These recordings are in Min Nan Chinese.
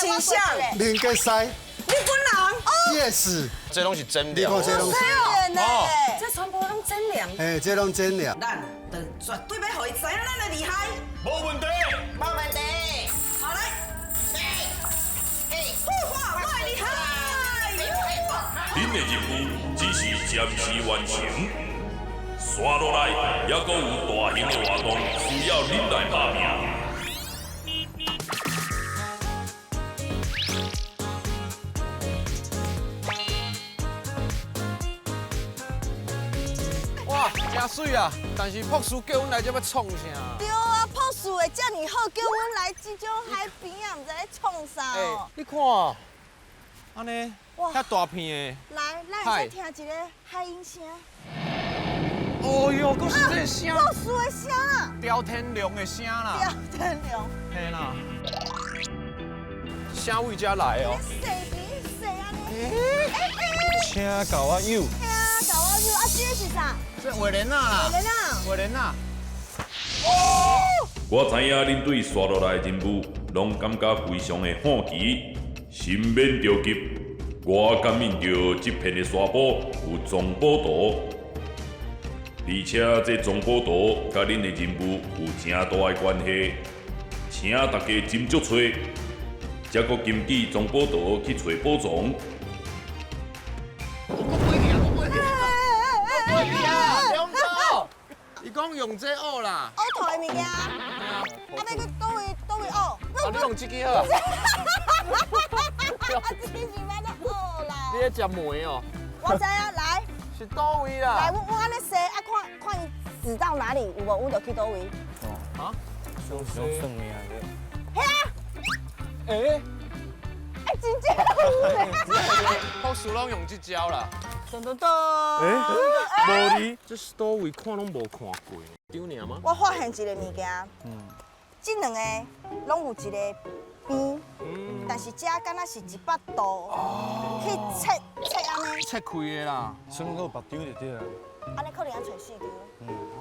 形象？林格西。日本人。 Yes。這攏是真你看這攏是。哦。這全部攏真料。嘿，這攏真料。咱就絕對欲予伊知影咱的厲害。無問題。無問題。好來。呼哇，我厲害。恁的任務只是暫時完成，紲落來猶閣有大型的活動需要恁來拍拚。哇，真媠啊！但是博士叫阮來這欲創啥？對啊，博士會遮爾好，叫阮來這種海邊啊，毋知咧創啥哦。你看，按呢，遐大片的。來，咱會使聽一個海音聲。哦喲，閣是這個聲。博士的聲啊。刁天龍的聲啦。刁天龍。嘿啦。聲為遮來哦。細邊細按呢。請共我游。請共我游，啊，這個是啥？這畫簾仔啦。畫簾仔。畫簾仔。我知影恁對紲落來的任務攏感覺非常的好奇，心免著急。我感應著這片的沙埔有藏寶圖，而且這藏寶圖佮恁的任務有誠大的關係，請大家斟酌揣，才閣根據藏寶圖去揣寶藏。伊講用這學啦，烏土的物件，啊，欲去佗位佗位學？啊，你用這支好啊。啊，這是欲按怎學啦？你咧食糜哦？我知啊，來。是佗位啦？來，我按呢踅，啊，看看伊指到哪裡有無，阮就去佗位。啊？用算命的。遐。欸？欸，真正有咧。博士攏用這招啦。噔噔噔！欸，無哩，這是佗位看攏無看過，丟爾嗎？我發現一個物件，這兩個攏有一個邊，但是這敢若是100度去切切按呢。切開的啦，剩閣別張就對啦。按呢可能愛揣四張。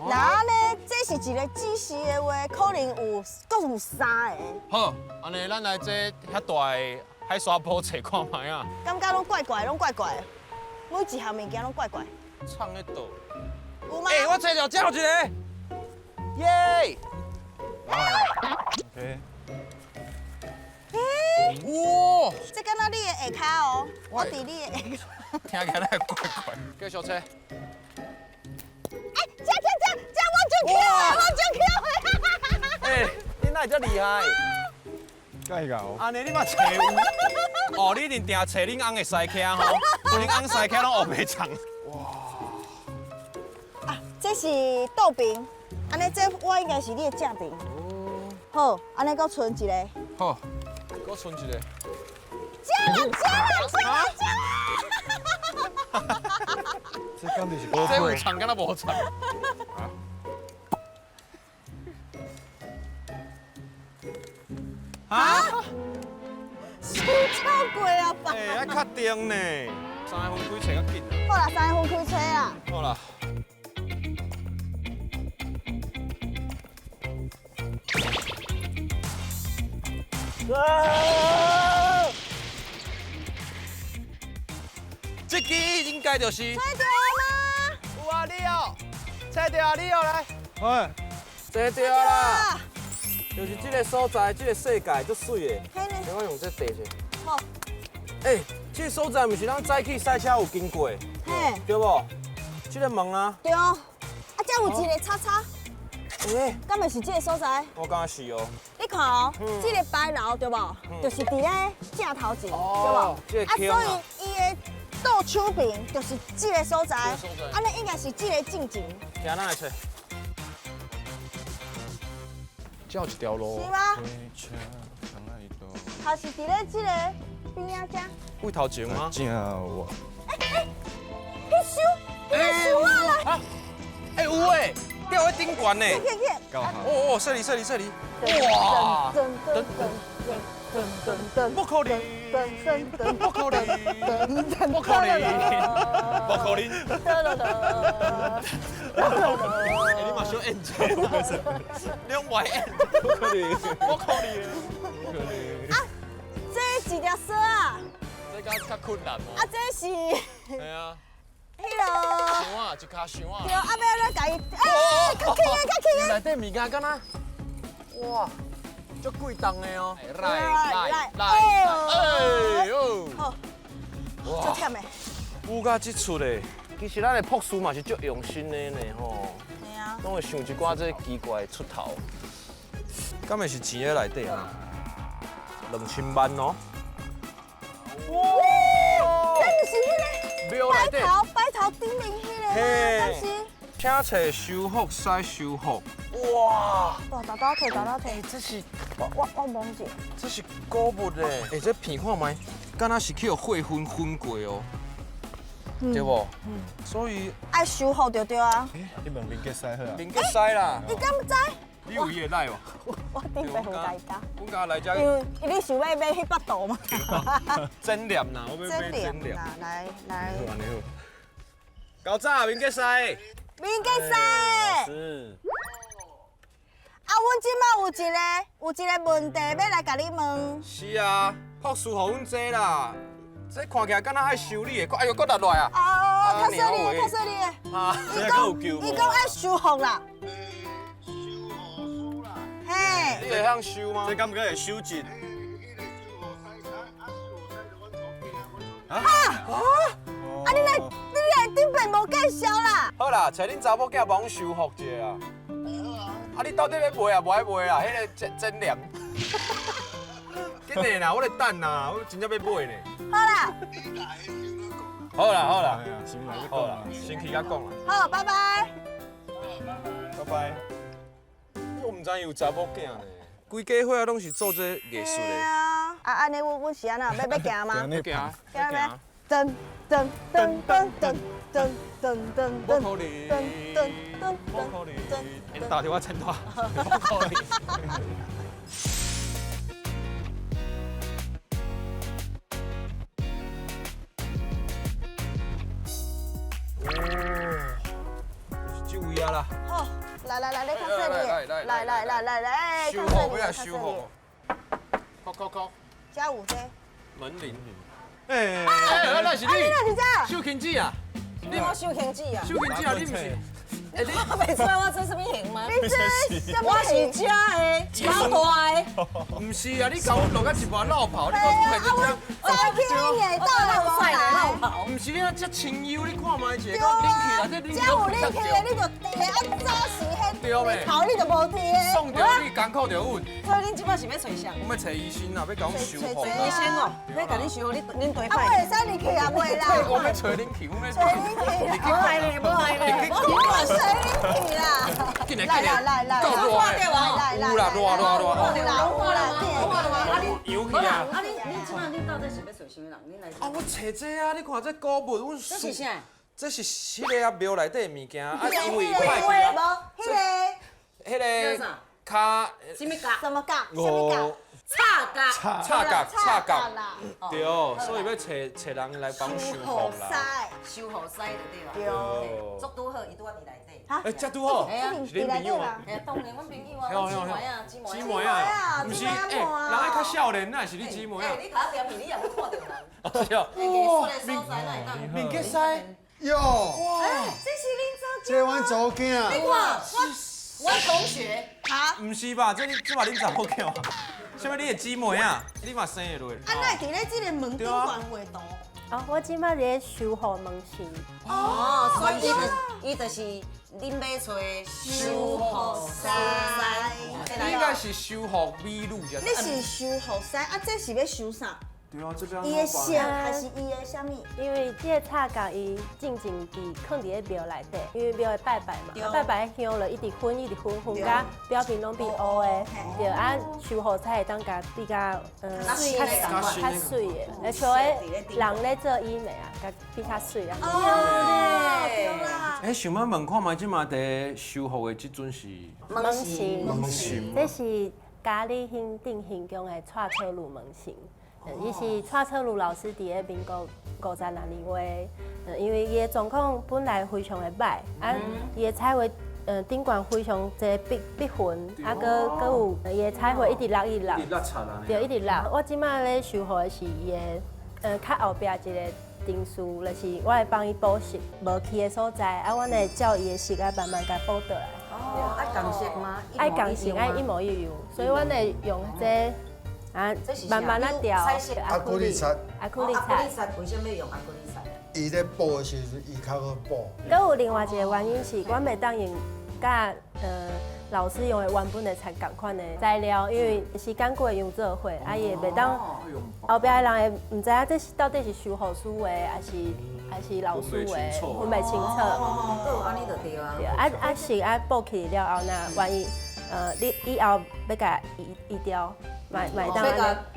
那按呢，這是一個指示的話，可能有閣有三个。好，按呢咱來這遐大的海沙埔揣看覓啊。感覺攏怪怪，攏怪怪。每一項物件攏怪怪。藏咧佗？有嗎？欸，我揣著這有一個，耶！OK。哇！這敢若你的下跤哦，我佇你的下跤。聽起來怪怪。繼續揣。欸，這這這這我就捡的，我就捡的。欸，你哪會這厲害？蓋𠢕。按呢你嘛揣有？哦，你一定定揣恁翁的師徛吼，恁翁師徛攏烏白藏。哇！啊，這是倒爿，按呢這我應該是你的正爿。哦。好，按呢閣賰一个。好，閣賰一个。這啦這啦這啦這啦！這敢就是這有藏敢若無藏。啊？輸超過啊吧？欸，愛確定呢。三个分開揣較緊。好啦，三个分開揣啦。好啦。啊！這支應該就是。揣著嗎？有啊，你哦，揣著啊，你哦，來。哎，揣著啦。就是這個所在，這個世界足媠的。我用這地者。好。欸，這個所在毋是咱早起賽車有經過？嘿。對無？這個門啊。對。啊，這有一個叉叉。欸。敢袂是這個所在？我感覺是哦。你看哦，這個牌樓對無？就是佇咧正頭前，對無？這個啊，所以伊的倒手邊就是這個所在。按呢應該是這個進前。行，咱來揣。這有一條路。是嗎？頭是佇咧這個邊仔遮。位頭前嗎？正有啊。欸欸，彼收，彼收啊來。欸有欸，吊喺頂懸呢。去去。哦哦，說哩說哩說哩。哇！噔噔噔噔噔噔，不可能！噔噔噔，不可能！不可能！不可能！欸，你嘛小演這，你用歪演，不可能，不可能，啊，這一條索啊！這較較困難哦。啊，這是。係啊。彼囉。箱啊，一跤箱啊。對，啊，欲按怎共伊？欸，較輕的，較輕的。內底物件敢若，哇，足貴重的哦。來來來，哎呦，好，足忝的。有甲這出的，其實咱的博士嘛是足用心的呢吼。係啊。攏會想一寡這奇怪的出頭。敢會是錢的內底啊？2000萬哦。哇！這毋是彼个擺頭擺頭頂面彼个嗎？敢是？請揣修復師修復。哇！哇！豆豆提，豆豆提。這是我摸者。這是古物咧。欸，這片看覓，敢若是去予火熏熏過哦，對無？所以愛修復就對啊。你問民杰師好啊？民杰師啦。你敢知？你有伊的來無？我頂袂有家己。阮家來遮。因為你想欲買彼腹圖嘛？真念啦，我欲買真念。來來。好，按呢好。高早，民杰師。民杰師。是。啊，阮這擺有一个問題欲來共你問。是啊，博士予阮這啦，這看起來敢若愛修理的，哎呦，閣落來啊！哦，較細膩的，較細膩的。啊，伊講愛修復啦。嘿，你會曉修嗎？這敢毋閣會修剪？啊！啊！你來頂邊無介紹啦？好啦，揣恁查某囝幫阮修復一下啦。啊！你到底欲賣啊？無愛賣啊？彼个真真念。緊的啦，我咧等啦，我真正欲買呢。好啦。好啦好啦，先來好啦，先去佮講啦。好，拜拜。拜拜。我毋知伊有查某囝呢。規家伙仔攏是做這藝術的。啊，按呢，阮是按怎？欲行嗎？欲行。行欲。噔噔噔噔噔噔噔噔噔噔噔噔。你打電話請他。哦，是這位啊啦。好，來來來，你較細膩。來來來來來，修復，欲來修復。扣扣扣。這有這。門鈴。欸，那是你，你是啥？秀琴姊啊，你我秀琴姊啊，秀琴姊啊，你毋是？欸，你看袂出來我做啥物型嗎？你這我是這的，老大的。毋是啊，你共阮落甲一半落跑，你講配這張？早起你會倒來無來？毋是你啊，遮清幽，你看覓一下，夠冷氣啦，這冷氣遮有冷氣的，你就會啊早時彼頭你就無佇的。送著你艱苦著穩。所以恁這擺是欲揣啥？阮欲揣醫生啊，欲共阮修復。醫生哦，欲共恁修復，恁對啊，袂使入去啊，袂啦。我欲揣恁去，阮欲揣恁去。無愛咧，無愛咧，我揣恁去啦。來來來來，夠熱的，有啦，熱熱熱。有啦，有啦，啊你，油去啊！啊你，你這擺恁到底是欲揣啥物人？恁來。啊，我揣這啊，你看這古物，阮。這是啥？這是彼个啊廟內底的物件啊，因為歹去啊。無，彼个。彼个。卡。啥物角？什麼角？啥物角？插角。插角，插角。對，所以欲揣揣人來幫修復啦。修復師就對啦。對。足拄好，伊拄仔佇內底。欸，遮拄好，是恁朋友嗎？當然，阮朋友啊，阮姊妹啊，姊妹。姊妹啊，毋是，欸，人愛較少年，哪會是你姊妹啊？你較掂去，你也無看著人。是哦。哇，民杰師。喲。哇，這是恁祖這阮祖囝。你看，我同學。哈？毋是吧？這這嘛恁查某囝啊？啥物你的姊妹啊？你嘛生會落？啊，哪會佇咧這個門頂懸畫圖？哦，我這擺佇咧修復門神。哦，所以伊就是恁欲揣修復師。你應該是修復美女才。你是修復師啊？這是欲修啥？對啊，這邊。伊的色還是伊的啥物？因為這個插角伊進前佇囥佇咧廟內底，因為廟會拜拜嘛，拜拜香了一直熏一直熏，熏甲表皮攏變烏的，對啊，修復才會當共比較較較媠的，而像彼人咧做醫美啊，共比較媠啊。哦，對啦。欸，想欲問看覓，這馬佇修復的這陣是？門神。門神。這是嘉義興鎮行宮的蔡楚儒門神。伊是蔡楚儒老師佇咧民國56年畫，因為伊的狀況本來非常的䆀，啊，伊的彩畫顶悬非常济笔笔痕，啊，阁阁有伊的彩绘一直落一直落，一直落漆啊。对，一直落。我这马咧修复的是伊的，较后壁一个程序，就是我会帮伊补色无去的所在，啊，阮会照伊的色啊慢慢共补倒来。哦，爱仝色吗？爱仝色，爱一模一样，所以阮会用这啊，慢慢仔调。阿库里漆，阿库里漆。阿库里漆为什么用阿库里漆？伊咧补的时阵，伊较好补。阁有另外一个原因是，阮袂当用佮老师用的原本的漆仝款的材料，因为时间过用做伙，啊伊会袂当后壁的人会毋知影这是到底是修复师画，还是老师画，分袂清楚。哦，按呢就对啊。对，啊啊色啊补起了后，若万一你以后欲共移移掉。嘛会当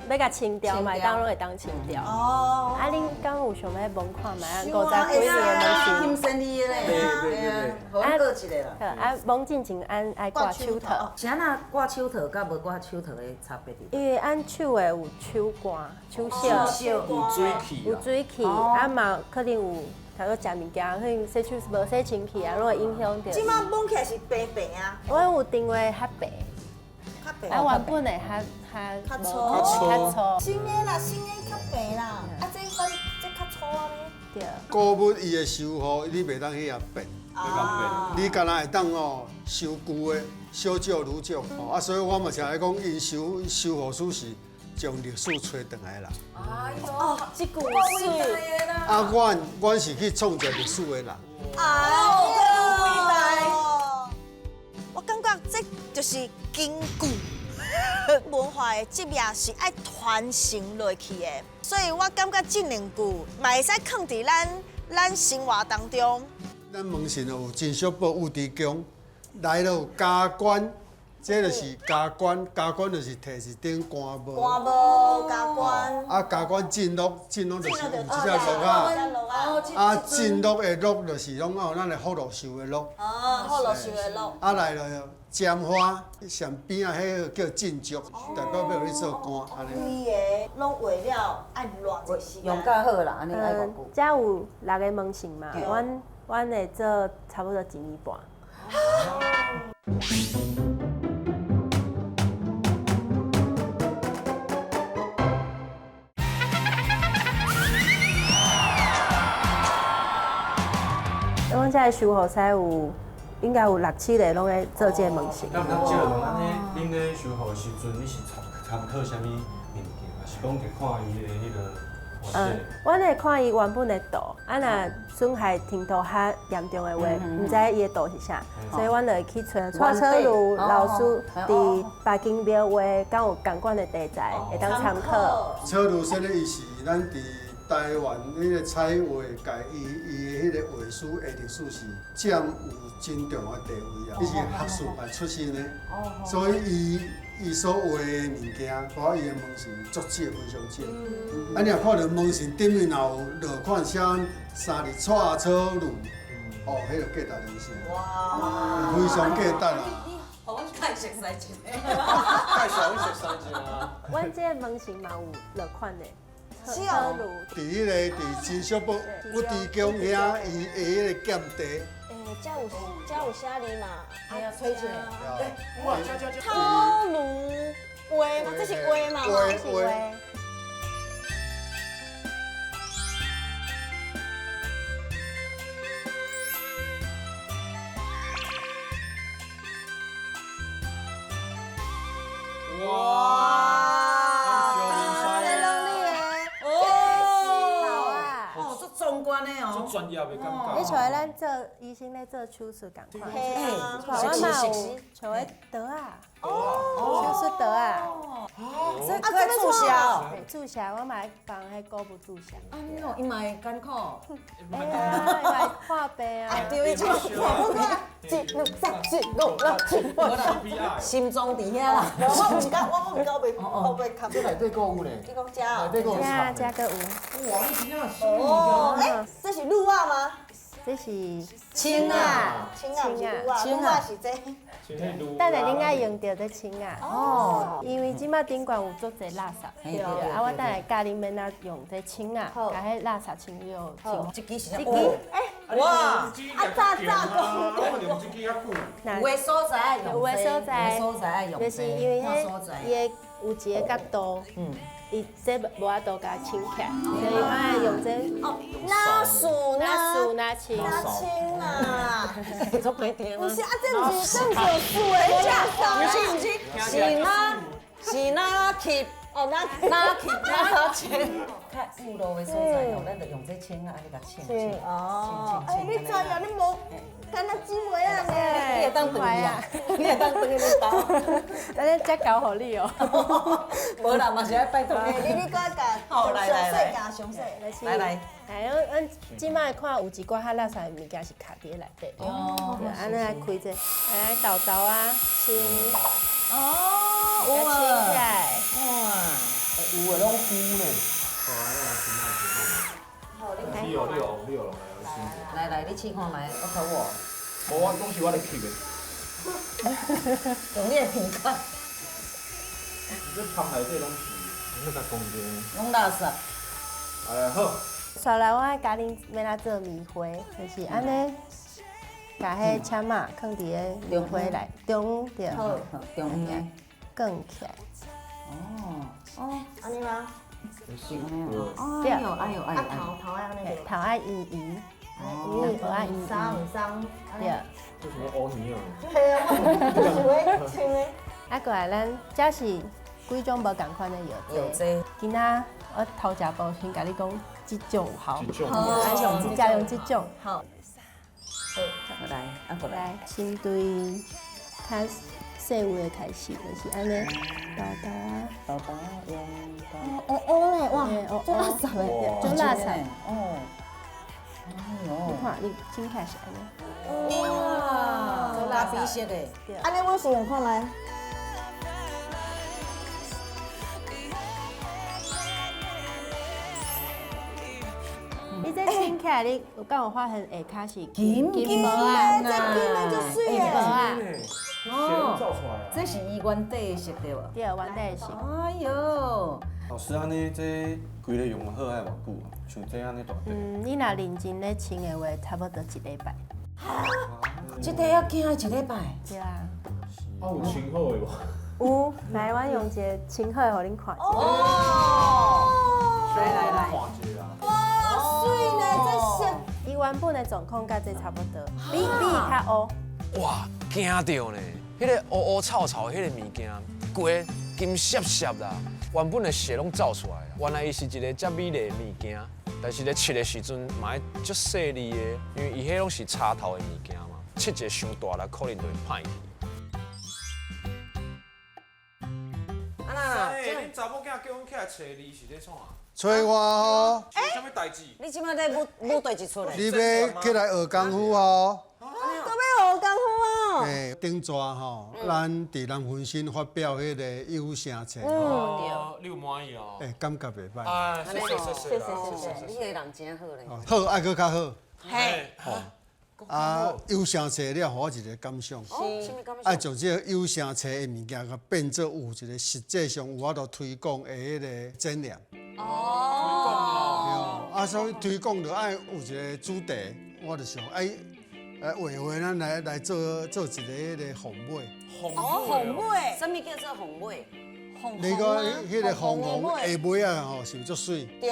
欲共清掉，嘛会当拢会当清掉。哦。啊，恁敢有想欲摸看觅啊？50几年的门神。金生意的咧。对对对。好，过一个啦。啊，摸进前按爱挂手套。是按怎挂手套佮无挂手套的差别伫？因为按手的有手汗、手烧、有水气，有水气，啊嘛可能有，譬如食物件，可能洗手无洗清气啊，拢会影响著。这马摸起来是白白啊。我有定位较白。啊，原本的较较粗，较粗。新的啦，新的较白啦。啊，这款这较粗啊呢。对。古物伊的修复，你袂当去遐变。你干焦会当哦修旧的，修旧如旧。啊，所以我嘛常来讲，𪜶修修复师是将历史揣转来啦。哎呦，哦，这句媠啦。啊，阮是去创造历史的人。哎呦，我感觉这就是根据。文化的职业是爱传承落去的，所以我感觉这两句嘛会使囥伫咱生活当中。咱门神有真惜宝有地宫，来了有加官，这就是加官，加官就是提一顶官帽。官帽加官。啊，加官进禄，进禄就是有这只鹿仔。啊，进禄的禄就是拢有咱的福禄寿的禄。哦，福禄寿的禄。啊，来了。沾花上边仔，彼个叫进爵，代表欲予你做官按呢。规个拢画了爱偌济时间？用较好啦，按呢爱偌久？遮有6个门神嘛，阮会做差不多1年半。阮遮的修复师有。应该有6、7个拢咧做这个门神。那比较少人，按呢，恁咧修复的时阵，你是参考啥物物件？还是讲就看伊的彼个？阮会看伊原本的图，啊若损害程度较严重的话，毋知伊的图是啥，所以阮就会去揣蔡楚如老师伫北京庙画，敢有仝款的题材，会当参考。楚如说的伊是咱伫台湾彼个彩画界，伊的彼个画师的历史是占有真重要的地位啊！伊是学术界出身的，所以伊所画的物件，包括伊的门神，足少非常少。啊，你若看著门神顶面若有落款写三字蔡楚如，哦，彼个价值连城，哇，非常价值啊！予阮介绍一下，介绍阮熟悉一下。阮这个门神嘛有落款的。是哦，伫彼个伫金惜宝有地宫遐，伊的彼个剑地。遮有写字嘛？哎呀，吹起来。哇，遮遮遮。头颅画嘛，这是画嘛？画画。哇！专业的感觉。你像咱做医生咧做手术仝款，我嘛有像彼刀仔，手术刀仔。哦，这可以注射哦。注射，我嘛爱帮彼古物注射。按呢哦，伊嘛会艰苦。哎呀，伊嘛会破病啊。对，伊就破病。一、两、三、四、五、六、七、八，心脏伫遐啦。我毋敢，我毋敢，我袂较。这内底阁有咧。你讲遮内底阁有。遮阁有。哇，你真正是。哦，欸，这是鹿仔吗？这是青仔，青仔，毋是鹿仔，鹿仔是这。等下恁愛用著這銃仔。哦。因為這馬頂懸有足濟垃圾。對。啊，我等下教恁欲按怎用這銃仔，共彼垃圾清了。好，這支是。這支。欸。哇！啊，早早講。用這支較久。有的所在愛用，有的所在，有的所在愛用。就是因為彼伊的有一個角度。伊這無法度共清起來，所以我愛用這。哦，哪數哪數哪清。哪清啊？做袂定。不是啊，這毋是這毋是有數的垃圾。毋是毋是，是哪是哪吸哦，哪哪吸哪清。較有路的所在哦，咱就用這銃仔，按呢共清清。哦，哎，你知啊？你無敢若姊妹啊呢？你會當轉去啊？你會當轉去恁兜？咱咧才交予你哦。無啦，嘛是愛拜託你。你閣共好來來來，教詳細，來來。來，阮這擺看有一寡較垃圾的物件是卡佇內底。哦。對，按呢來開這，來豆豆啊，清。哦，有啊。清起來。哇，有的攏糊呢。你有你有你有來來，你試看覓，我看我。無，我講是我咧吸的。用你的鼻孔。你這芳內底攏是，你共講者。攏垃圾。哎好。紲來我愛教恁欲按怎做棉花，就是按呢，共彼籤仔囥佇个棉花內中對。好，中央。卷起來。哦哦，按呢嗎？是按呢哦。哎呦哎呦哎呦！頭頭愛按呢頭愛圓圓，圓圓愛圓圓。鬆鬆。對。這是烏魚啊？對啊，我就是欲穿的。啊，過來咱這是幾種無仝款的藥劑。今仔我頭一步先共你講，這種有效。這種。好，用這隻用這種。好。來，啊過來。先對較細微的開始，就是按呢，豆豆啊，豆豆用。哦哦咧，哇，足垃圾的，足垃圾。哦。哎呦，你看，你清開是按呢。哇，足咖啡色的。按呢我試用看覓。你這清起來，你有敢有發現下跤是金金箔啊？這金的足媠的。哦，這是伊原底的色對無？對，原底的色。哎喲，老師按呢，這規个用好愛偌久啊？像這按呢大塊。嗯，你若認真咧清的話，差不多一禮拜。這塊要驚一禮拜？對啊。啊，有清好的無？有，來，我用一个清好的予恁看。哦。來來來。看一下。哇，媠呢，這色。伊原本的狀況佮這差不多，比伊較烏。哇，驚著呢！彼个烏烏臭臭的彼个物件，規个金閃閃啦，原本的色攏走出來啦。原來伊是一个遮美麗的物件，但是咧切的時陣嘛愛足細膩的，因為伊彼攏是插頭的物件嘛，切一个傷大力，可能就會歹去。啊啦，恁查某囝叫阮起來揣你是咧創啊？揣我吼？啥物代誌？你這擺咧舞舞對一出咧？你欲起來學功夫吼？閣欲學功夫哦！欸，頂逝吼，咱佇南分新發表彼个有聲冊，哦，你有滿意哦？欸，感覺袂歹。啊，謝謝謝謝謝謝，你个人真好咧。好，愛閣較好。嘿。啊，有聲冊了，予我一个感想。愛將這个有聲冊的物件，共變做有一个實際上有法度推廣的彼个展覽。哦。對啊，所以推廣就愛有一个主題，我就想愛。來畫畫，咱來來做做一个彼个鳳尾。哦，鳳尾，啥物叫做鳳尾？你講彼个鳳凰的尾仔吼，是毋是足媠？對。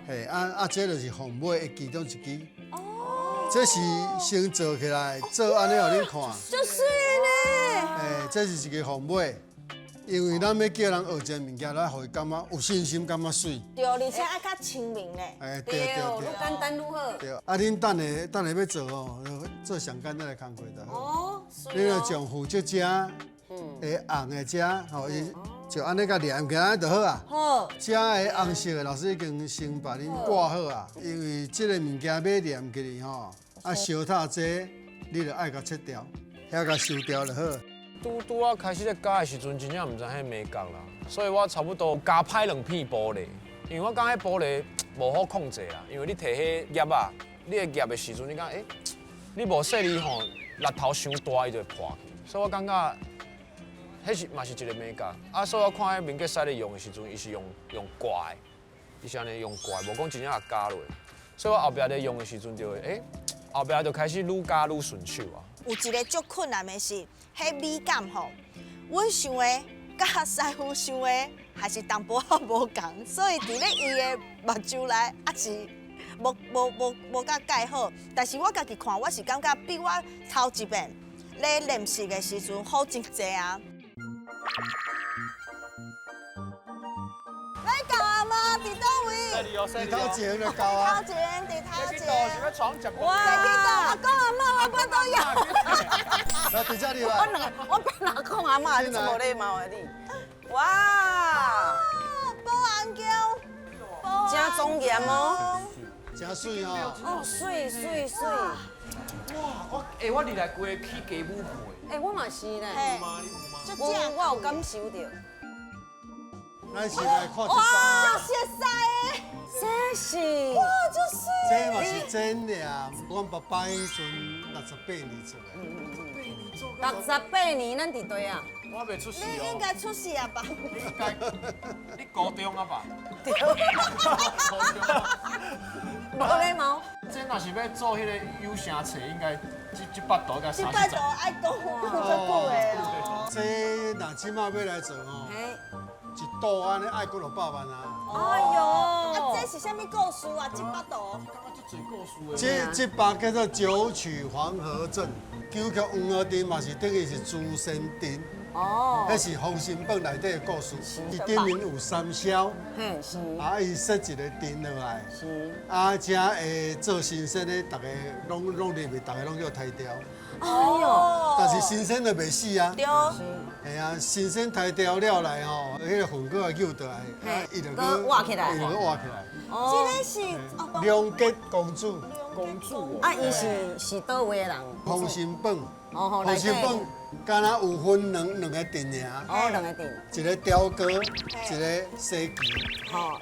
嘿，啊啊，這就是鳳尾的其中一支。哦。這是先做起來，做按呢予恁看。足媠呢。欸，這是一个鳳尾，因為咱欲叫人學一个物件，咱予伊感覺有信心，感覺媠。對，而且愛較親民咧。欸，對對對，愈簡單愈好。對，啊，恁等下等下欲做吼，做上簡單的工課就好。哦，你著將負責這的紅的這，吼，伊就按呢共黏起來就好啊。好。這的紅色的老師已經先共恁掛好啊，因為這个物件欲黏起來吼，啊，燒透這，你著愛共切掉，遐共收掉就好。拄拄仔開始咧教的時陣，真正毋知彼眉角啦，所以我差不多咬歹兩片玻璃，因為我感覺彼玻璃無好控制啦，因為你提彼葉仔，你咧夾的時陣，你感覺欸，你無細膩吼，力頭傷大，伊就會破去。所以我感覺，彼是嘛是一个美感。啊，所以我看彼民國師咧用的時陣，伊是用掛的，伊是按呢用掛，無講真正共加落。所以我後壁咧用的時陣就會，後壁就開始愈加愈順手啊。有一个足困難的是，彼美感吼，阮想的佮師傅想的還是淡薄仔無仝，所以佇咧伊的目睭內還是無佮蓋好。但是我家己看，我是感覺比我頭一遍咧練習的時陣好真濟啊。來到啊嗎？佇佗位？佇頭前就到啊。頭前，佇頭前。哇！去倒，阿公阿嬤，我巴肚枵。來，佇這裡我來。兩个，我變阿公阿嬤，你真無禮貌的你。哇！保安宮，真莊嚴哦。真媠哦。哦，媠媠媠。哇！我入來規个起雞母皮。欸，我嘛是呢。我有感受著。咱是來看一哇，包。熟似的。這是。哇，這媠。這嘛是真的啊！阮爸爸彼陣68年做的。68年，咱佇佗啊？我袂出世哦。你應該出世啊吧？你應該，你高中啊吧？對。無禮貌。這若是欲做彼个有聲冊，應該這百度該這百度愛講講足久的哦。這若這馬欲來做吼，一度按呢愛幾落百萬啊！哎喲，啊，這是啥物故事啊？這百度。這百叫做九曲黃河陣，九曲黃河陣嘛是等於是誅仙陣。哦，彼是封神榜內底的故事，伊頂面有三霄，嘿是，啊伊設一个陣落來，是，啊遮會做神仙的，逐个攏入去，逐个攏叫刣掉。哎喲，但是神仙就袂死啊。對。嘿啊，神仙刣掉了來吼，彼个魂閣救倒來，啊伊就閣活起來，伊就閣活起來。這个是良吉公主。公主哦。啊，伊是佗位的人？封神榜。哦，封神榜。敢若有分兩个阵营，哦，兩个阵，一个雕哥，一个西岐。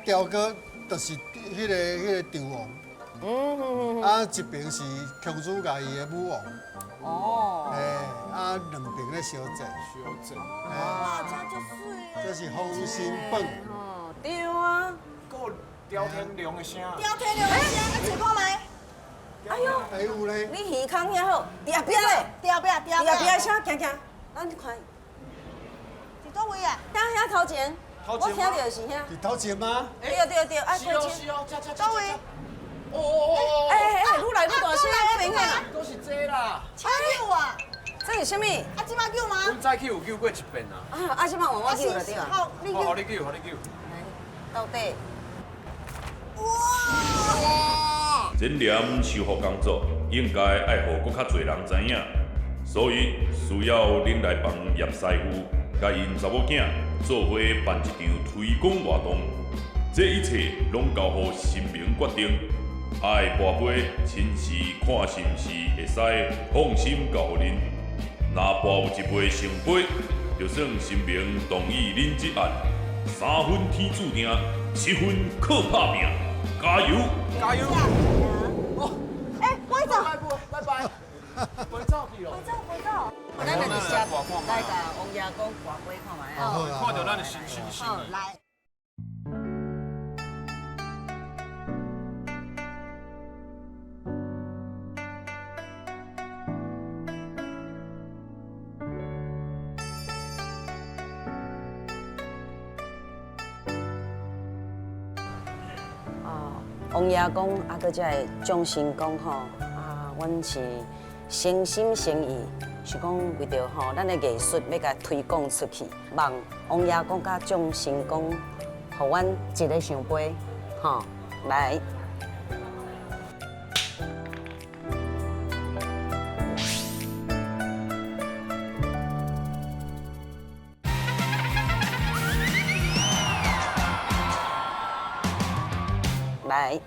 雕哥就是彼个紂王，啊，一边是公主共伊的武王。哦。哎，啊，兩邊咧相戰。相戰。哇，這足媠。這是封神榜。哦，對啊。閣有刁天龍的聲。刁天龍的聲，啊，揣看覓。哎喲，還有咧，你耳孔遐好，佇後壁咧，佇後壁，佇後壁的聲，行行，咱看。佇佗位啊？遐遐頭前，我聽著是遐。佇頭前嗎？對對對，啊，過前。是哦，這這佗位？哦哦哦！欸欸，愈來愈大聲，我明顯。都是這啦。車救啊！這是啥物？啊，這擺救嗎？阮早起有救過一遍啊。啊，啊，這擺換我救了對吧？好，你救。予你救，予你救。來，到底。哇！真廉修復工作應該愛予閣較濟人知影，所以需要恁來幫葉師傅佮𪜶查某囝做伙辦一場推廣活動。這一切攏交予神明決定，愛跋杯親自看是毋是會使放心交予恁。若跋有一杯聖杯，就算神明同意恁這案，3分天注定，7分靠打拼。加油！加油！哦，哎，袂走，拜拜，袂走去咯。袂走，袂走。咱来直接来共王爷公跋杯看覓啊？看著咱的心心心。來。王爷公啊，阁遮个众神公吼啊，阮是诚心诚意，是讲为著吼咱的艺术欲共推广出去，望王爷公佮众神公，予阮一个圣杯，吼来。来，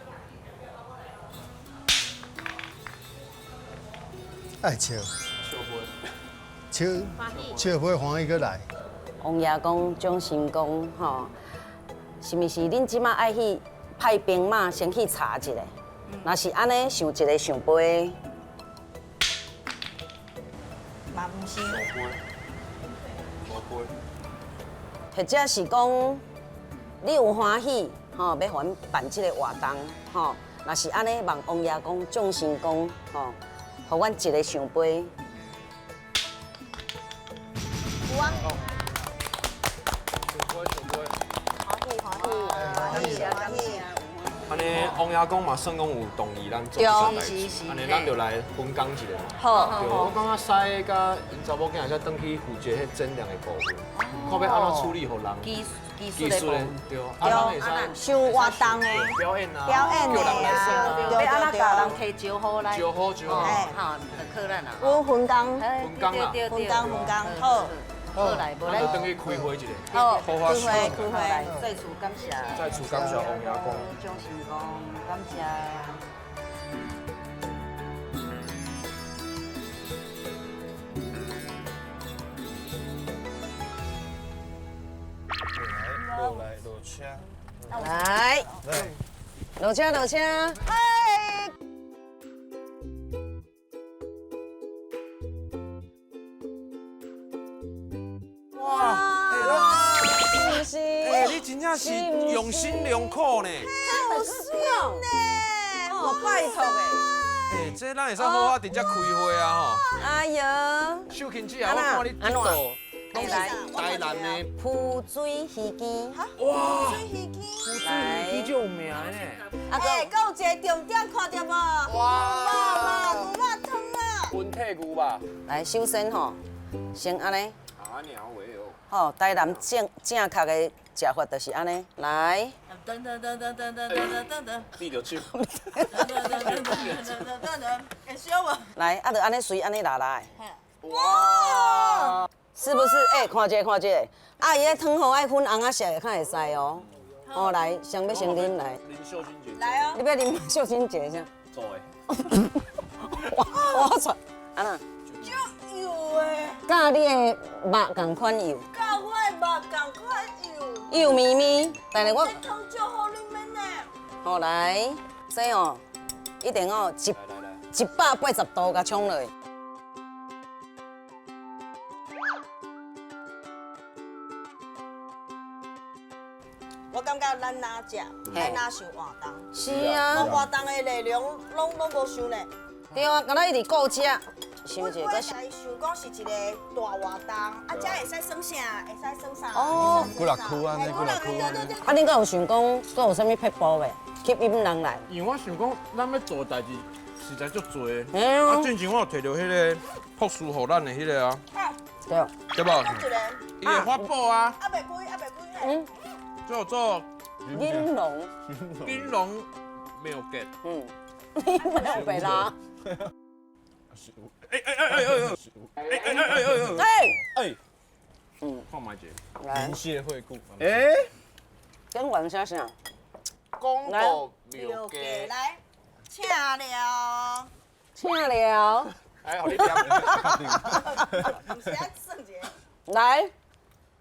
愛笑，笑，笑袂歡喜閣來。王爺公、蔣神公，吼，是毋是恁這馬愛去派兵馬先去查一下？若是按呢，想一个聖杯。嘛毋毋是。或者是講，你有歡喜吼，欲予阮辦這个活動吼，若是按呢，望王爺公、眾神公吼，予阮一个聖杯。有啊。聖杯，聖杯。歡喜，歡喜，歡喜，歡喜。按呢，王爺公嘛算講有同意咱做這個代誌，按呢咱就來分工一下嘛。好。對，我感覺師佮𪜶查某囝會使轉去負責彼展覽的部分，看欲按怎處理予人。技術的部分。對，啊，咱會使想活動的。表演啊。表演的啊。欲按怎共人提招呼來？招呼招呼。吼，就靠咱啊。阮分工。分工啦。分工分工，好。好來，無咱就轉去開會一下。好，開會開會。再次感謝。再次感謝王爺公。掌聲公，感謝。落來落車。來。落車落車。哇！欸，你真正是用心良苦呢。好媠呢！哦，拜託的。欸，這咱會使好好佇遮開會啊吼。哎喲。秀琴姐啊，我看你這道攏是台南的浮水魚羹。哇！浮水魚羹。浮水魚羹足有名的呢。欸，閣有一个重點，看著無？哇！牛肉湯啊！溫體牛肉。來，首先吼，先按呢。啊，娘喂哦。吼，台南正正確的食法就是按呢，來。噔噔噔噔噔噔噔噔噔。你著手。噔噔噔噔噔噔噔，會燒無？來，啊，就按呢隨按呢拉來。哇！是不是？欸，看這個，看這個，啊，伊个湯吼愛粉紅仔色的較會使哦。哦，來，先欲先啉來。啉秀清姐。來哦。你欲啉秀清姐啥？做的。我我出，按怎？足油的。佮你的肉仝款油。佮我的肉仝款油。油咪咪，但是我。這湯足好啉的呢。好來，這哦，一定哦，180度共沖落。我感覺咱若食，愛若想活動。是啊。活動的內容攏無想呢。對啊，敢若一直顧食。我我會想講是一個大活動，啊，這會使耍啥？會使耍啥？哦，幾若區按呢，幾若區按呢。啊，恁閣有想講，閣有啥物撇步袂？吸引人來。因為我想講，咱欲做的代誌實在足濟。啊。啊，進前我有提著彼个博士予咱的彼个啊。對。對無？伊的法寶啊。啊，袂開，啊袂開。嗯。叫做金龍。金龍妙結。嗯。你沒有白啦。哎哎哎哎哎哎哎哎哎哎哎！嗯，放麥一个。靈謝惠顧。哎，跟玩啥啥？講到廟街，來，請了，請了。哎，予你點。毋是愛算一个。來，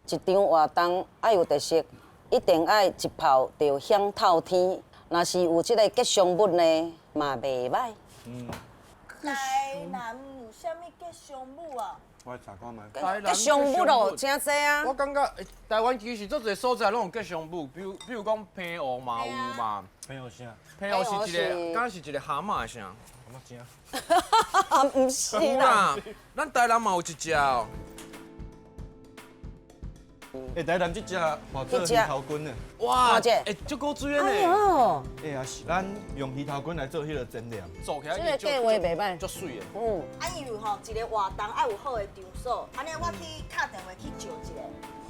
一場活動愛有特色，一定愛一炮就響透天。若是有這个吉祥物呢，嘛袂䆀。嗯。台南有啥物吉祥物啊？我查看覓。吉祥物咯，真濟啊！我感覺台灣其實足濟所在攏有吉祥物，比如講澎湖嘛有嘛。澎湖啥？澎湖是一个，敢是一个蛤蟆的啥？蛤蟆精。毋是啦。咱台南嘛有一隻哦。欸，台南這隻畫做魚頭菌的。哇，欸，足古錐的呢。欸，也是咱用魚頭菌來做彼个煎料，做起來這個計劃袂䆀，足媠的。嗯。啊，因為吼，一个活動愛有好的場所，按呢我去敲電話去借一個。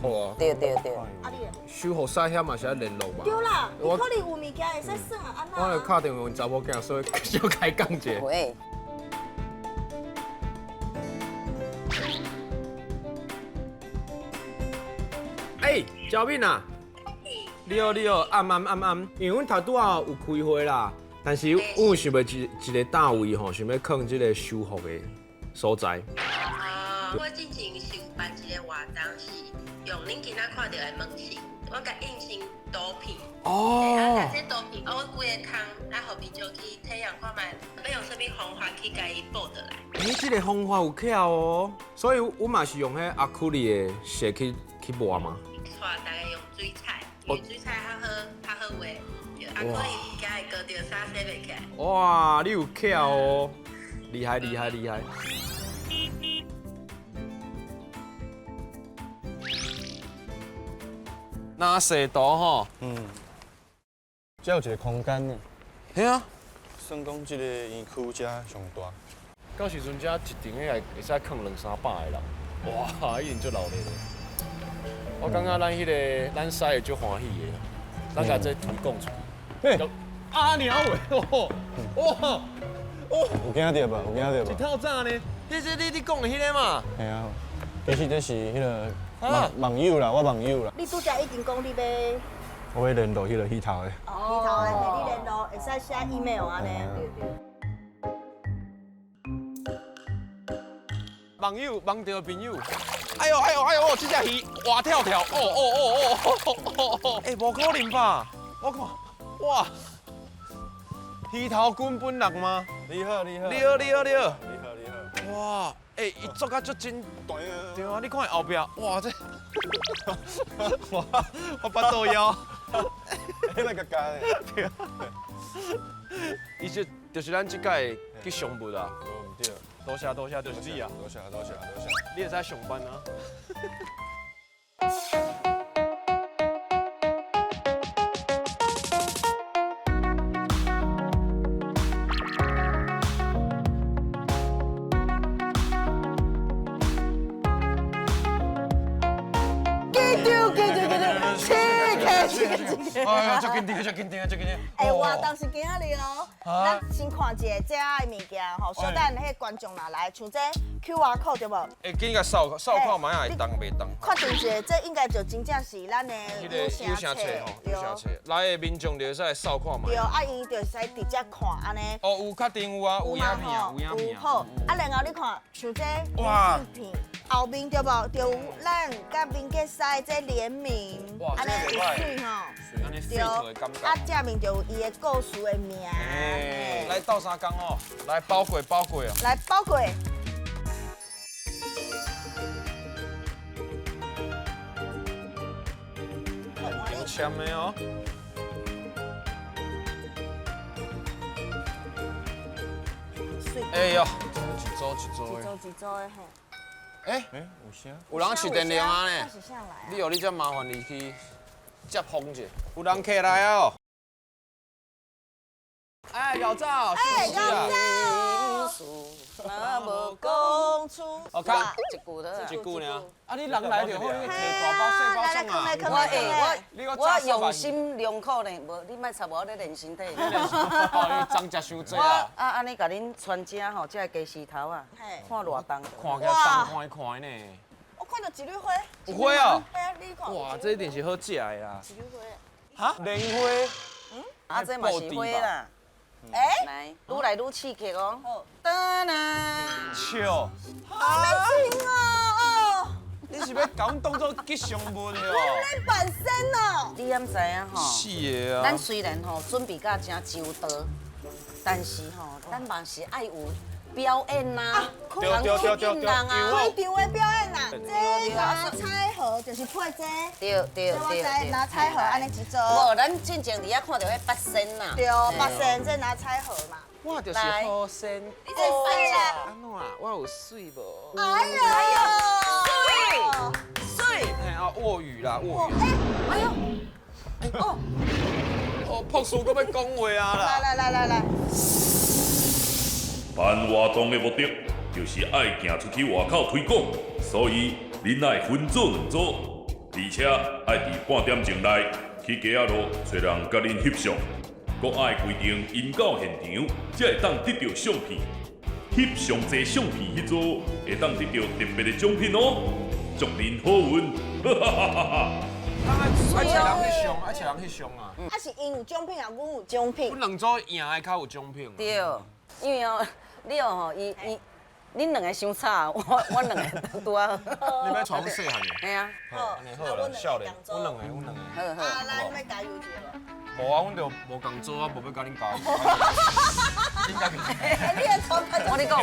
好啊。對對對。啊你咧？修予師遐嘛是愛聯絡嘛。對啦，伊可能有物件會使耍啊，按怎？我來敲電話問查某囝，所以小開講者。喂。欸，小敏啊，你好你好，暗暗暗暗，因為阮頭拄仔有開會啦，但是阮有想欲一个單位吼，想欲囥這个修復的所在。我之前想辦一个活動是用恁今仔看著的模型，我共印成图片。哦。啊，共这图片，我规个空，啊，予民众去体验看觅，欲用啥物方法去共伊报倒来。欸，这个方法有巧哦，所以阮嘛是用彼阿库里的色去抹吗？带大家用水彩，因为水彩较好，较好画。啊，可能惊会割著衫洗袂起来。哇，你有巧哦，厉害厉害厉害！那踅图吼，这有一个空间呢。嘿啊，算讲这个园区遮上大。到时阵遮一顶会会使囥两三百个人，哇，一定足热闹的。我感觉咱彼个咱师会足欢喜的，咱共这推广出去。阿鸟喂，哇，有惊著无？有惊著无？一透早呢，你这你讲的彼个嘛？嘿啊，其实这是彼个网网友啦，我网友啦。你拄才已经讲你欲，我欲联络彼个戏头的。哦，戏头的，你联络会使写 email 按呢。网友，网著朋友。哎呦哎呦哎呦，这只鱼活跳跳！哦哦哦哦哦哦！哎，无可能吧？我看，哇，鱼头滚本人吗？你好，你好。你好，你好，你好。你好，你好。哇，哎，伊做甲足真。对啊，你看后壁，哇，这，哇，我腹肚枵。那个干的。对啊。伊这就是咱这届吉祥物啊。无毋对。多谢多谢，就是你啊！多谢多谢多谢，你会使上班啊！紧张紧张紧张，七个七个七个！哎呀，足紧张，足紧张，足紧张！哎，活动是今仔日哦，咱先看一下这的物件吼，小等彼个观众若来，像这 QR code 对无？哎，紧共扫扫看觅会动袂动？确定一下，这应该就真正是咱的有声册吼，有声册。来的民众就会使扫看觅。对，啊，伊就会使直接看按呢。哦，有确定有啊，有影片啊，有影片。好，啊，然后你看，像这影片后面对无？就有咱佮民国师这联名，按呢有媠吼。对，啊，正面就有伊的故事的名。来斗相共哦，来包过包过哦。来包过。有签的哦。哎呦，一组一组的。一组一组的吼。哎哎，有声。有人饲电铃啊呢？你哦，你遮麻烦你去接风者。有人客来哦。哎，老赵，哎，老赵，若无讲出，哦，卡一句的，一句尔。啊，你人来就好，你提大包细包创啊。我我用心良苦呢，无你莫插我咧练身体。哦，你脏食伤济啊。啊，按呢共恁传遮吼，这个鸡丝头啊，看偌重。看起来重看看呢。我看到一缕花。有花哦。嘿啊，你看。哇，这一定是好食的啦。一缕花。哈？莲花。嗯。啊，这嘛是花啦。哎，来，愈来愈刺激哦。噔啦，笑，好难听哦哦！你是欲共阮当做吉祥物哦？你本身哦，你敢知影吼？是的啊。咱虽然吼准备甲真周到，但是吼，咱嘛是爱有表演呐，对对对对对，开场的表演啦，这拿彩盒就是配这，对对对，拿彩盒按呢一组。无，咱进前伫遐看著彼八仙啦。对，八仙这拿彩盒嘛。我就是好仙。你这水啦。按怎？我有媠无？哎呦，媠媠。嘿啊，卧鱼啦，卧鱼。哎呦，哦，哦，朴树阁欲讲话啊啦。来来来来来。办活动的目的就是爱行出去外口推广，所以恁爱分做两组，而且爱伫半点钟内去街仔路揣人佮恁翕相，阁爱规定𪜶到现场才会当得著相片。翕上济相片彼组会当得著特别的奖品哦，祝恁好运！哈哈哈哈哈！爱揣人翕相，爱揣人翕相啊！啊是𪜶有奖品啊，阮有奖品。阮两组赢的较有奖品。对，因为哦，你哦吼，伊伊恁两个伤吵，我两个拄仔好。你欲带阮细汉的？嘿啊。好，按呢好啦，少年，阮两个，阮两个。好好。啊，咱欲加油一下无？无啊，阮就无共做啊，无欲共恁加油。我咧讲，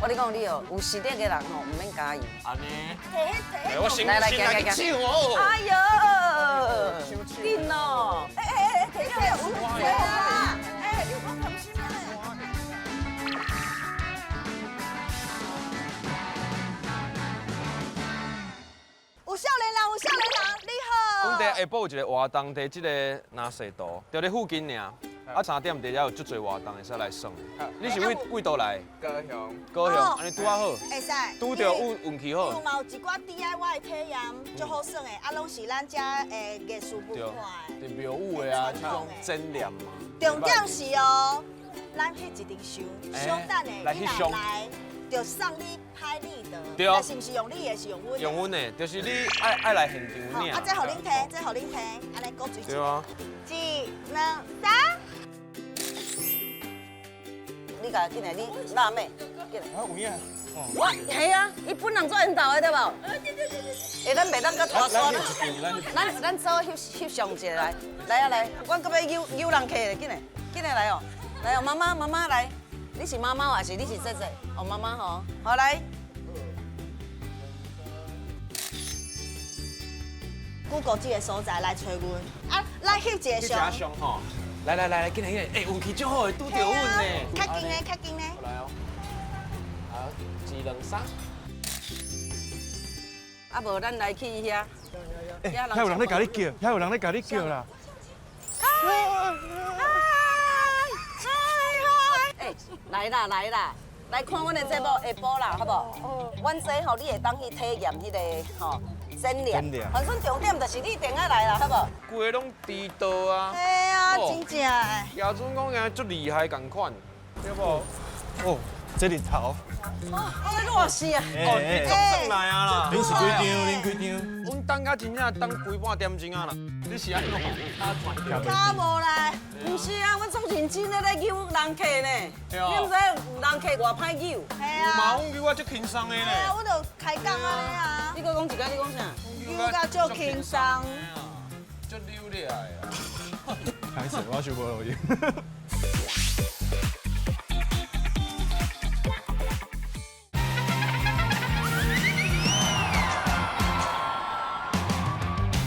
我咧讲你哦，有实力的人吼，毋免加油。按呢。我先来先来去抢哦。哎哟，紧哦！哎哎哎，提起来有啊！哎，你有讲贪心啊？有少年人，有少年人，你好。阮伫下晡有一个活动，伫这个南势图，就咧附近尔。啊，3点伫遐有足济活动会使来耍。你是佗佗佗来？高雄。高雄，按呢拄仔好。会使。拄著运运气好。有嘛有一寡 DIY 体验，足好耍的，啊，拢是咱遮的艺术文化的。伫庙宇的啊，这种展览嘛。重点是哦，咱翕一张相，小等下你若来，就送你拍立得。对。但是毋是用你的，是用阮的。用阮的，就是你爱爱来现场领。啊，这予恁提，这予恁提，按呢鼓水。对啊。一、两、三。你共进来，你辣妹进来。啊，有影。我系啊，伊本人做缘投的对无？欸，咱袂当阁拖沙。咱咱做翕翕相一下来，来啊来，阮阁欲揪揪人客咧，进来，进来来哦，来哦，妈妈妈妈来，你是妈妈还是你是姐姐？哦，妈妈吼，好来。 Google 这个所在来揣阮，啊，来翕一个相。翕一相吼。来来来来，紧来紧来！欸，运气足好的，拄著阮呢。较紧呢，较紧呢。来哦。好，一、两、三。啊，无咱来去遐。欸，遐有人咧共你叫，遐有人咧共你叫啦。嗨嗨嗨！欸，来啦来啦，来看阮的节目下晡啦，好无？阮这吼，你会当去体验彼个吼。展览，反正重点就是你一定爱来啦，好无？规个拢知道啊。嘿啊，真正的。亚尊讲伊足厉害共款，对无？哦，这日头。哦，这热死啊！哦，你总转来啊啦。恁是几张？恁几张？阮等到真正等规半点钟啊啦。你是按怎？跤无来。毋是啊，阮足认真的咧揪人客呢。你毋知人客偌歹揪。嘿啊。嘛，阮揪啊足轻松的呢。嘿啊，阮就开讲按呢啊。你阁讲一摆，你讲啥？揪甲足轻松。足溜掠的啦。歹势，我收无录音。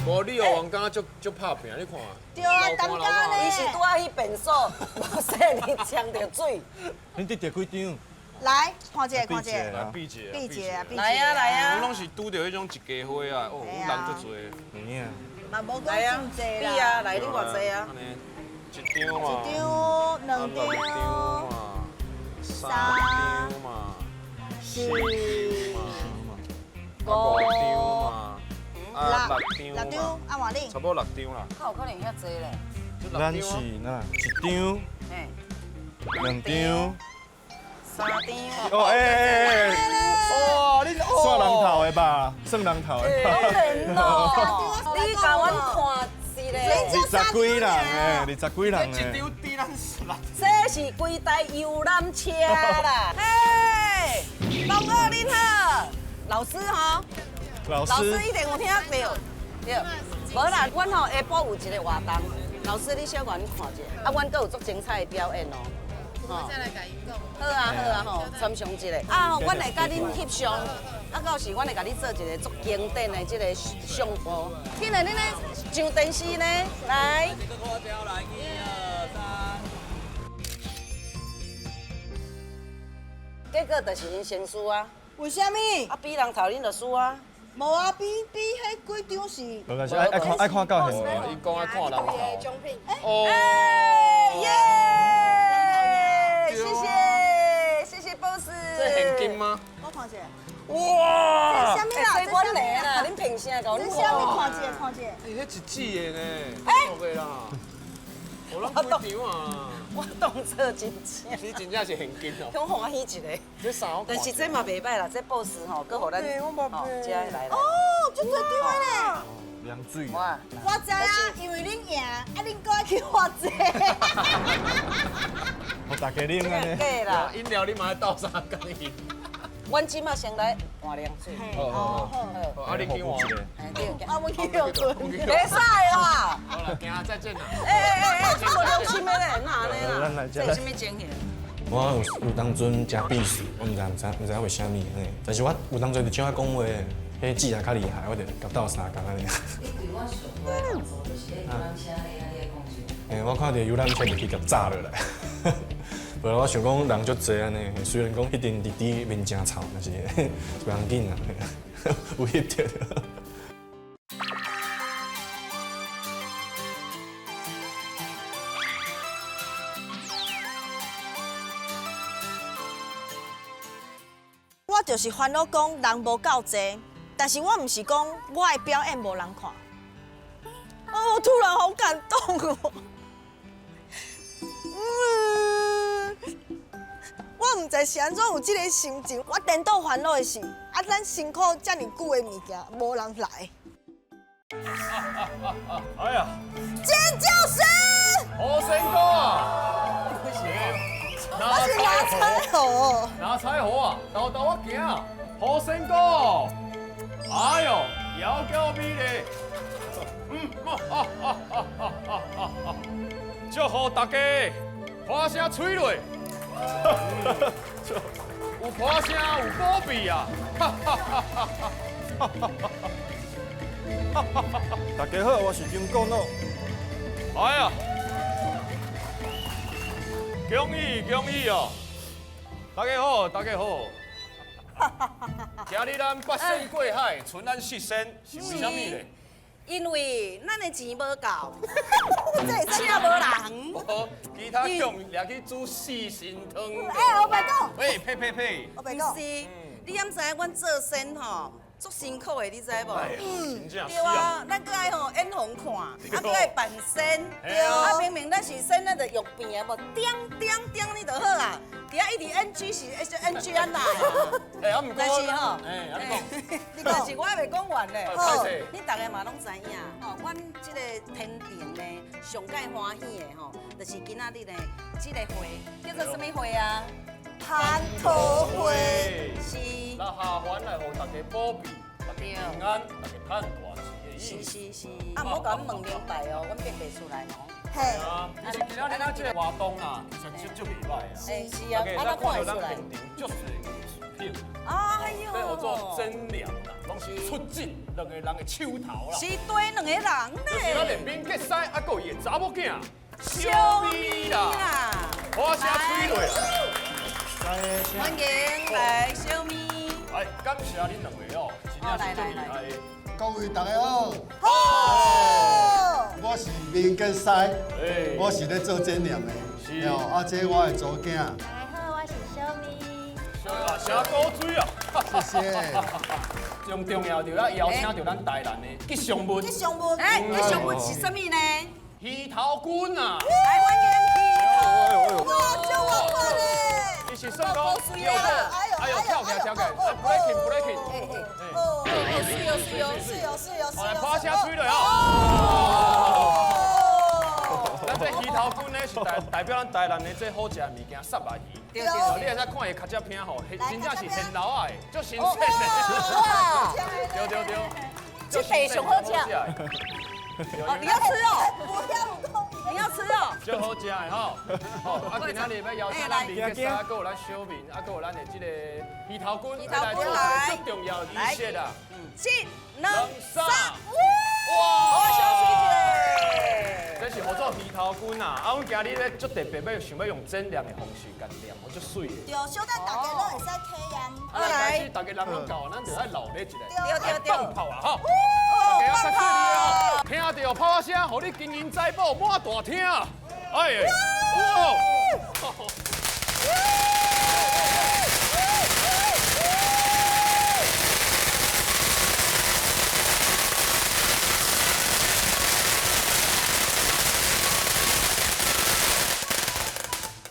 无你哦，王感觉足拍拼，你看。对啊，当家咧。伊是拄仔去便所，无细腻呛著水。恁得著几张？来，看一下，看一下。来比一下，比一下，比一下。来啊来啊！阮拢是拄著彼种一家伙啊，哦，阮人足济。有影。嘛无讲真济啦。比啊，来你偌济啊？一张嘛。一张，两张。三张嘛。四。五张嘛。啊，六张。六张，啊，换你。差不多六张啦。较有可能遐济咧。咱是哪？一张。两张。三张。哦，哎哎哎！哇，你算人头的吧？算人头的。当然咯，你共阮看是咧。二十几人哎，二十几人哎。一张抵咱十六。这是规台游览车啦！嘿，同学恁好，老师吼。老师一定有听到，对。无啦，阮吼下晡有一个活动，老师你小共阮看一下，啊，阮阁有足精彩的表演哦。我再来共伊讲。好啊好啊吼，参详一下。啊吼，阮会共恁翕相，啊到时阮会共你做一个足经典的这个相簿。紧来，恁咧上电视呢，来。结果就是𪜶先输啊。为啥物？啊，比人头恁就输啊。无啊，比比彼几张是。无但是爱爱看爱看到现场。伊讲爱看人头。哦。耶！谢谢谢谢 boss。这现金吗？我看一下。哇！这啥物啦？这阮的啦，恁凭啥共阮这啥物？看一下，看一下。欸，彼一支的呢？哎。啦。我拢几张啊？我当作真正。你真正是现金哦。挺欢喜一个。这衫我。但是这嘛袂歹啦，这 boss 吼，阁予咱。哦，这来哦，足济张的呢。凉水。哇！我知啊，因为恁赢，啊恁阁爱去偌济。予大家啉按呢。假啦。饮料你嘛爱斗相共饮。阮这马先来换凉水。好好好，啊你紧换。啊，我去用困。袂使啦。好啦，行，再见啦。欸欸欸，这无良心的咧，哪按呢啦？这是啥物情形？我有当阵诚鄙视，我毋知为啥物呢。但是我有当阵就少爱讲话，彼姊也较厉害，我就共斗相共按呢。你对我上大的帮助就是彼游览车的啊，你咧讲啥？欸，我看著游览车就去共炸落来。无啦，我想讲人足济按呢，虽然讲彼阵弟弟面诚臭，但是袂要紧啦，有翕著。我就是烦恼讲人无够济，但是我毋是讲我的表演无人看。哦，我突然好感动哦。我毋知是按怎有这个心情，我颠倒烦恼的是，啊，咱辛苦遮尔久的物件，无人来。哎呀！尖叫声！好成功啊！我是拿彩虹，拿彩虹啊！豆豆我行，好成功！哎呦，窈窕美丽，哈哈哈哈哈哈！祝福大家花声催泪，有花声有宝贝啊！哈哈哈哈哈哈！大家好，我是金国诺。哎呀！恭喜恭喜哦！大家好，大家好。今日咱八仙过海，剩咱四仙，是为啥物咧？因为咱的钱无够，请无人。其他用掠去煮四神汤。欸，我白讲。喂，呸呸呸！我白讲。不是，你敢知影阮做仙吼？足辛苦的，你知无？嗯，对啊，咱阁爱吼演予人看，啊，阁爱扮仙，对啊，明明咱是仙，咱就用变的无，点点点你就好啊。伫遐一直 NG 是 NG 按哪？欸，啊，毋过，但是吼，欸，啊你讲，但是我还袂讲完咧。你逐个嘛拢知影，吼，阮这个天庭呢，上盖欢喜的吼，就是今仔日呢，这个会叫做啥物会啊？蟠桃会。是。那下凡来予大家保庇，大家平安，大家趁大钱的意思。是是是。啊，毋好共阮问明白哦，阮变袂出来哦。嘿。啊，其实今仔日咱这个活动啊，其实足袂歹啊。是是啊，啊，咱看会出来。现场足济艺术品。哎呦。这号做真良啦，拢是出尽两个人的手头啦。是对两个人呢。就是咱的民杰师，啊，阁有伊的查某囝小美啦。花声吹落。欢迎来小美。来，感谢恁两位哦，真正是足厉害的。各位大家好，好，我是民杰师，我是咧做剪念的，是哦，啊，这我的查某囝。大家好，我是小美。小高水啊，谢谢。上重要就要邀请到咱台南的吉祥物。吉祥物，哎，吉祥物是啥物呢？鱼头君啊！来欢迎鱼头。哇，这我看咧。伊是算讲，哎呦，跳起来跳起来，breaking breaking，哦，是哦是哦是哦是哦是哦。来，拍声吹落啊！咱这鱼头君呢，是代表咱台南的这好食的物件，虱目鱼。对对。你会使看伊尻脊骿吼，真正是现捞仔的，足新鲜的。对对对。这地上好食。哦，你要吃哦。你要吃哦。足好食的吼。好，啊，今仔日欲邀请咱民杰师，啊，阁有咱小明，啊，阁有咱的这个鱼头君，来做一个足重要的仪式啦。一、两、三，哇！小水一个。这是号做鱼头君啊！啊，阮今日咧足特别，欲想欲用剪念的方式，共念，予足媠的。对，小等大家拢会使体验。啊，开始大家人拢到，咱就爱闹热一下。对对对。放炮啊！吼！大家较顺利哦，听著炮声，予你金银财宝满大厅。哎，哇！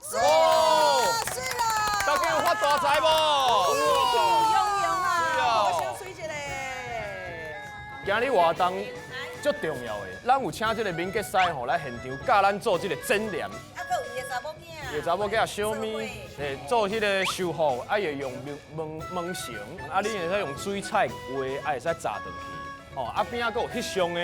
水啦，水啦！大家有发大财无？喜气洋洋啊！我小水一个。今日活动足重要的，咱有请这个民杰师吼来现场教咱做这个剪念。啊，阁有伊的查查某囝。伊查某囝小咪，嘿，做彼个修复，啊，会用蒙蒙成，啊，你会使用水彩画，啊，会使炸转去，哦，啊边仔阁有翕相的，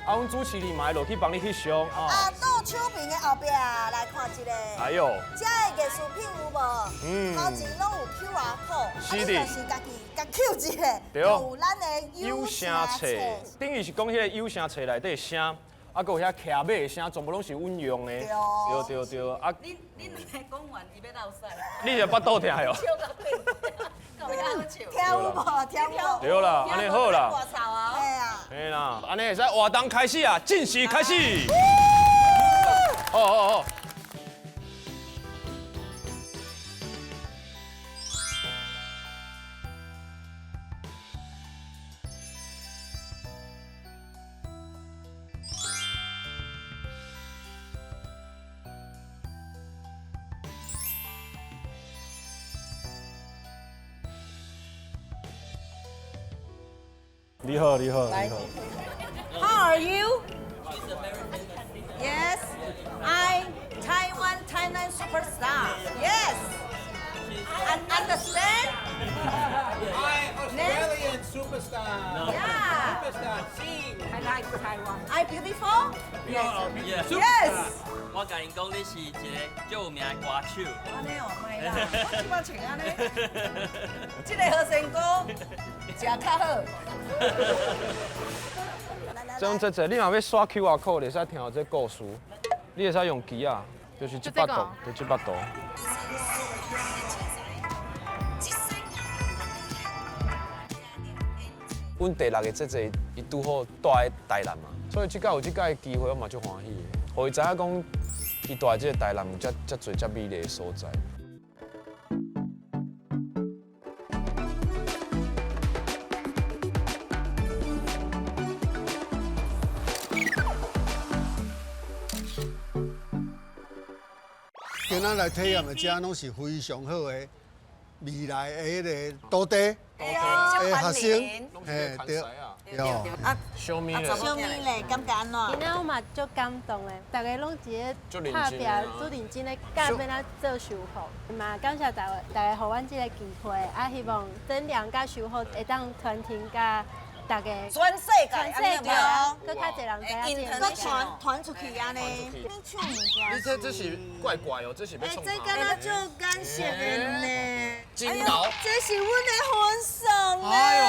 啊，阮主持人嘛会落去帮你翕相，哦。啊，倒手边的后壁来看一下。哎呦，这的艺术品有无？嗯。头前拢有 QR code，是的。就是家己共 Q 一下，对。有咱的有声册，等于是讲彼个有声册内底声。啊，阁有遐骑马的声，全部拢是阮用的。对对对，啊。恁两个讲完，伊欲落屎。你是腹肚疼哟？笑到变，够晓笑。听有无？听有无？对啦，按呢好啦。嘿啊。嘿啦，按呢会使活动开始啊，正式开始。哦哦哦。你好，你好，你好。 How are you? Yes, I Taiwan Tainan superstar. Yes. Understand? I Australian superstar. Yeah. Superstar. Sing. I like Taiwan. I beautiful? Yes. Yes. 我共𪜶讲，你是一个足有名的歌手。按呢哦，莫啦，我这摆穿按呢，这个和仙菇食较好。这种这这，你若欲刷 QR code，会使听到这故事。你会使用机仔，就是这幅图，就这幅图。阮第六个姐姐，伊拄好蹛伫台南嘛，所以这摆有这摆的机会，我嘛足欢喜的。予伊知影讲，伊蹛伫这个台南有遮遮济遮美丽的所在。今仔来体验的遮拢是非常好的未来的彼个徒弟，的学生，嘿对，对。啊，小咪咧，小咪咧，感觉按怎？今仔我嘛足感动的，大家拢伫咧拍拼，足认真咧教欲按怎做修复，嘛感谢大家，大家予阮这个机会，啊，希望增良佮修复会当传承佮大家全世界，全世界，阁较济人知影。阁传传出去按呢。你唱物件，你这是怪怪哦，这是欲创啥？这敢若足感谢的呢。真𠢕，这是阮的分数呢。哎呦，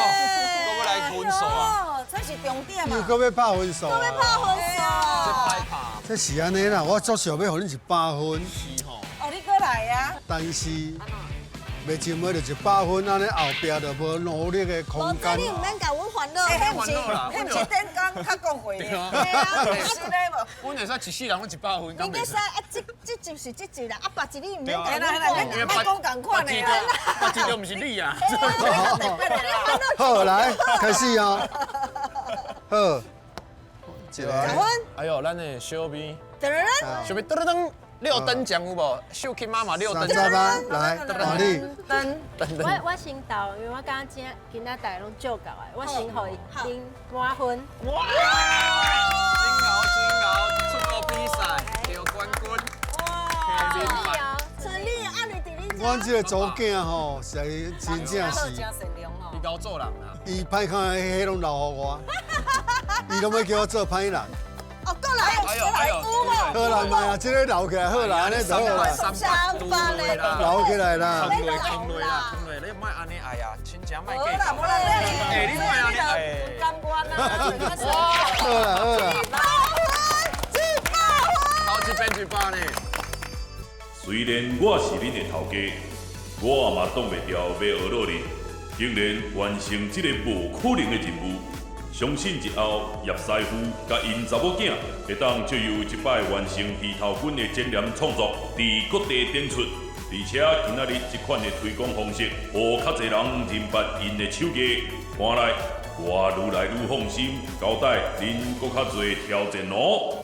阁欲来分数啊！这是重点嘛。又阁欲拍分数。阁欲拍分数。这歹拍。这是按呢啦，我足想欲予恁100分。是吼。哦，你阁来啊？但是。袂真袂就100分，按呢后壁就无努力的空间。你毋免共阮烦恼。彼毋是，彼毋是顶工较讲话的。对啊，是咧无。阮会使一世人拢100分。你会使啊，这这集是这集啦，啊，别集你毋免共阮讲。莫讲仝款的啊。别集就毋是你啊。好，来开始哦。好，一个。哎呦，咱的小咪。小咪噔噔噔。六等奖有无？秀琴妈妈六等奖。来，换你。等。我先投，因为我感觉今仔大家拢足够的，我先予伊拎满分。哇！真𠢕真𠢕，出国比赛得冠军。哇！陈丽，啊你伫恁阮这个查某囝吼，实在真正是。伊𠢕做人啊。伊歹看，彼拢留予我，伊拢欲叫我做歹人。哦，过来，过来，有无？好啦，莫啊，这个留起来好啦，按呢就好啦。三百嘞，留起来啦。坑落，坑落啦，坑落，你莫按呢哎呀，亲情莫计较。无啦，无啦，哎，你莫按呢哎。甘愿啊。好啦，好啦。 100分，100分。头一遍100呢。虽然我是恁的头家，我嘛挡袂牢欲学努力，竟然完成这个无可能的任务。相信日后叶师傅佮𪜶查某囝会当藉由这摆完成鱼头粉的展览创作，伫各地展出，而且今仔日这款的推广方式，予较济人认捌𪜶的手艺。看来我愈来愈放心，交代恁阁较济挑战哦。